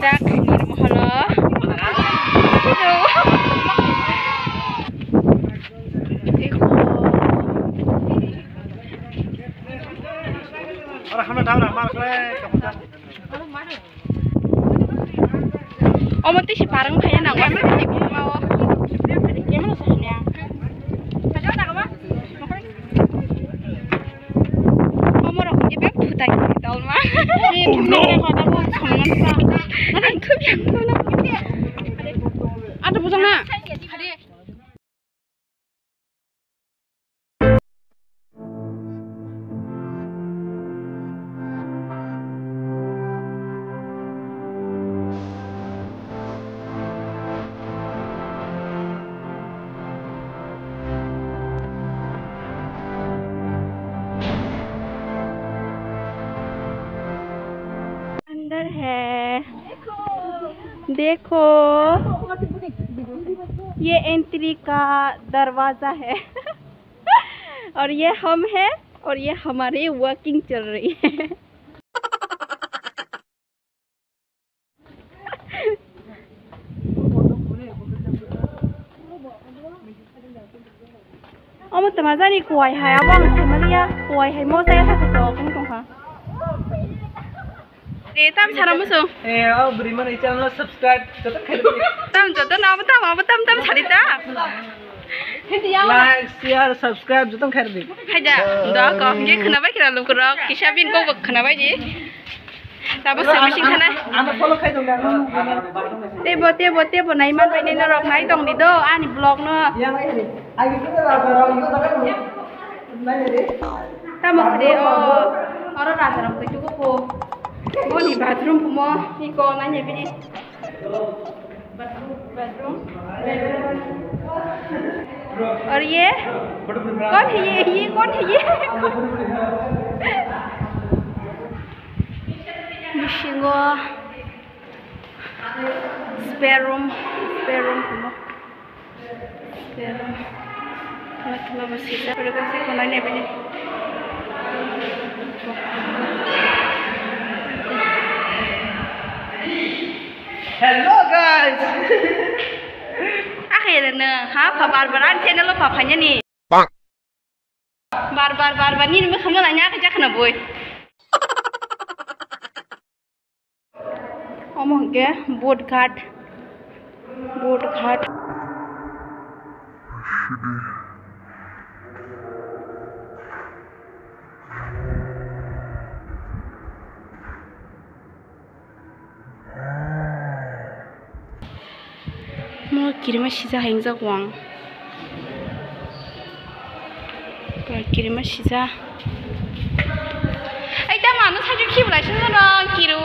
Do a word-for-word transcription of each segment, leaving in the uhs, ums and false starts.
Jak nirmoholo. Ora hamna dam ra mar kle kamu. Omo tei si parang phaiya nang wasa tei buma o. Omo rok ni bek phutai tolma. Oh no. Ang thum yang kono. Ada bujang na. अंदर है। देखो, ये एंट्री का दरवाजा है। और ये हम हैं और ये हमारी वॉकिंग चल रही है। Omo tama jani kuwai hai, abo ang saimaliya, kuwai hai mo saya sa kuto kung tong ha. Eh, tam sara musu. Eh, oh, beri mana channel subscribe, joto khairdi. Tam joto na, abo tam, abo tam, tam sari ta. Like, share, subscribe, joto khairdi. Haida, doa ko, ge khna bai khna lukurok, kisa bin ko khna bai di. Tabo simi sing thana. Ano follow khai dong na. Tebo, tebo, tebo, nai man bai nai norok nai tong di do, ani vlog no. Yang ai ni. Ai gitu lah, kalau itu tak kan. Nai ni. Tamo sede o, oro rajaram koi tuku ko. Boni bathroom pumo, iko nanya bini. Bathroom, bathroom. और ये कौन है? ये, ये कौन है? ये bisingo spare room, spare room pumo. Khela khela bo sijak, oro kaisa khwnai nai bini. Hello guys. Akhe reno ha pha bar bar ani channel o pha phanya ni. Bar bar bar bar nini mokhe mala nya khe jakhna boi. Omo hwnkhe boat ghat, boat ghat. Mo kirima sija hai wngjago ang. Pura kirima sija. Ai, tamo ano sajak khiblai songno kiru.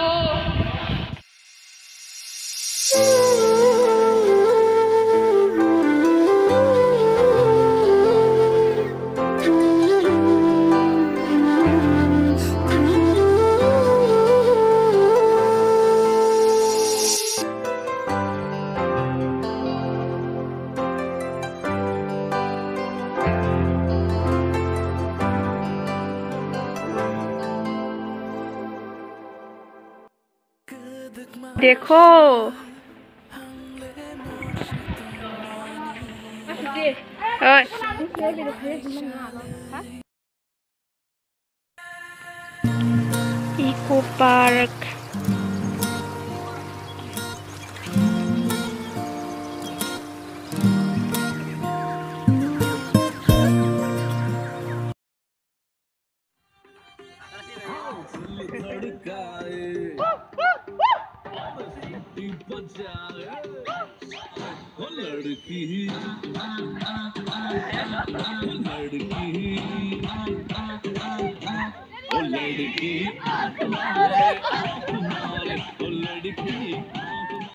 देखो। ओए। Eco Park.